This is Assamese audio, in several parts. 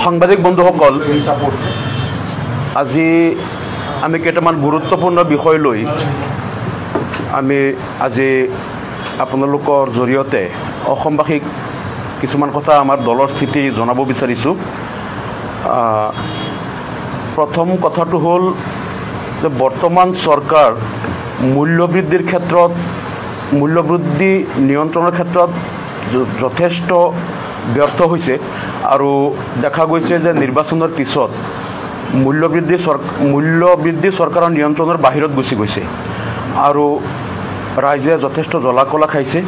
সাংবাদিক বন্ধুসকল, আজি আমি কেইটামান গুৰুত্বপূৰ্ণ বিষয় লৈ আমি আজি আপোনালোকৰ জৰিয়তে অসমবাসীক কিছুমান কথা আমাৰ দলৰ স্থিতি জনাব বিচাৰিছোঁ। প্ৰথম কথাটো হ'ল যে বৰ্তমান চৰকাৰ মূল্যবৃদ্ধিৰ ক্ষেত্ৰত, মূল্যবৃদ্ধি নিয়ন্ত্ৰণৰ ক্ষেত্ৰত যথেষ্ট ব্যৰ্থ হৈছে আৰু দেখা গৈছে যে নিৰ্বাচনৰ পিছত মূল্যবৃদ্ধি চৰকাৰৰ নিয়ন্ত্ৰণৰ বাহিৰত গুচি গৈছে আৰু ৰাইজে যথেষ্ট জ্বলা-কলা খাইছে।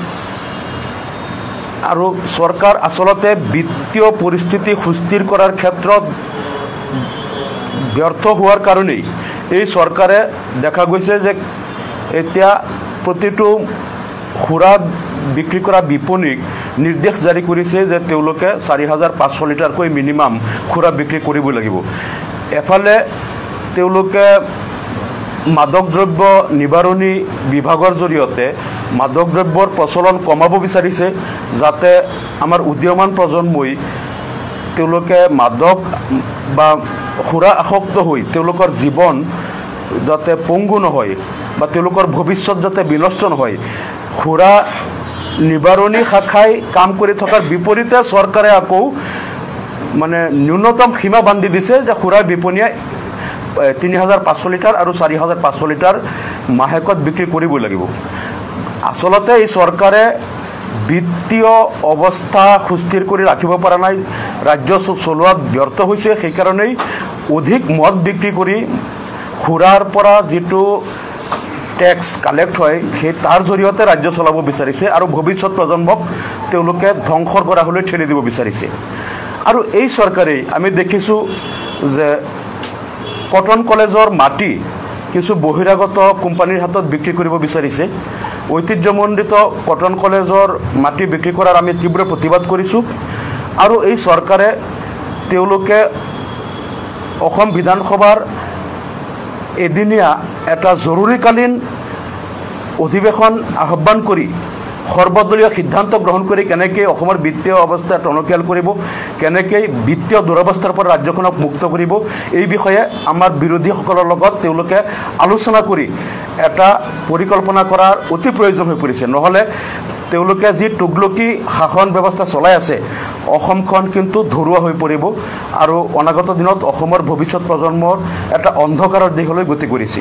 আৰু চৰকাৰ আচলতে বিত্তীয় পৰিস্থিতি সুস্থিৰ কৰাৰ ক্ষেত্ৰত ব্যৰ্থ হোৱাৰ কাৰণেই এই চৰকাৰে দেখা গৈছে যে এতিয়া প্ৰতিটো সুৰা বিক্ৰী কৰা বিপণীক নিৰ্দেশ জাৰি কৰিছে যে তেওঁলোকে 4500 লিটাৰকৈ মিনিমাম সুৰা বিক্ৰী কৰিব লাগিব। এফালে তেওঁলোকে মাদক দ্ৰব্য নিবাৰণী বিভাগৰ জৰিয়তে মাদক দ্ৰব্যৰ প্ৰচলন কমাব বিচাৰিছে, যাতে আমাৰ উদীয়মান প্ৰজন্মই তেওঁলোকে মাদক বা সুৰা আসক্ত হৈ তেওঁলোকৰ জীৱন যাতে পংগু নহয় বা তেওঁলোকৰ ভৱিষ্যত যাতে বিনষ্ট নহয়। সুৰা নিবাৰণী শাখাই কাম কৰি থকাৰ বিপৰীতে চৰকাৰে আকৌ মানে ন্যূনতম সীমা বান্ধি দিছে যে সুৰা বিপণীয়ে 3500 লিটাৰ আৰু 4500 লিটাৰ মাহেকত বিক্ৰী কৰিবই লাগিব। আচলতে এই চৰকাৰে বিত্তীয় অৱস্থা সুস্থিৰ কৰি ৰাখিব পৰা নাই, ৰাজ্য চলোৱাত ব্যৰ্থ হৈছে। সেইকাৰণেই অধিক মদ বিক্ৰী কৰি সুৰাৰ পৰা যিটো টেক্স কালেক্ট হয় সেই তাৰ জৰিয়তে ৰাজ্য চলাব বিচাৰিছে আৰু ভৱিষ্যত প্ৰজন্মক তেওঁলোকে ধ্বংসৰ গৰাহলৈ ঠেলি দিব বিচাৰিছে। আৰু এই চৰকাৰেই আমি দেখিছোঁ যে কটন কলেজৰ মাটি কিছু বহিৰাগত কোম্পানীৰ হাতত বিক্ৰী কৰিব বিচাৰিছে। ঐতিহ্যমণ্ডিত কটন কলেজৰ মাটি বিক্ৰী কৰাৰ আমি তীব্ৰ প্ৰতিবাদ কৰিছোঁ। আৰু এই চৰকাৰে তেওঁলোকে অসম বিধানসভাৰ এদিনীয়া এটা জৰুৰীকালীন অধিৱেশন আহ্বান কৰি সৰ্বদলীয় সিদ্ধান্ত গ্ৰহণ কৰি কেনেকৈ অসমৰ বিত্তীয় অৱস্থা টনকিয়াল কৰিব, কেনেকৈ বিত্তীয় দুৰৱস্থাৰ পৰা ৰাজ্যখনক মুক্ত কৰিব, এই বিষয়ে আমাৰ বিৰোধীসকলৰ লগত তেওঁলোকে আলোচনা কৰি এটা পৰিকল্পনা কৰাৰ অতি প্ৰয়োজন হৈ পৰিছে। নহ'লে তেওঁলোকে যি তুগলকী শাসন ব্যৱস্থা চলাই আছে, অসমখন কিন্তু ধৰুৱা হৈ পৰিব আৰু অনাগত দিনত অসমৰ ভৱিষ্যত প্ৰজন্মৰ এটা অন্ধকাৰৰ দিশলৈ গতি কৰিছে।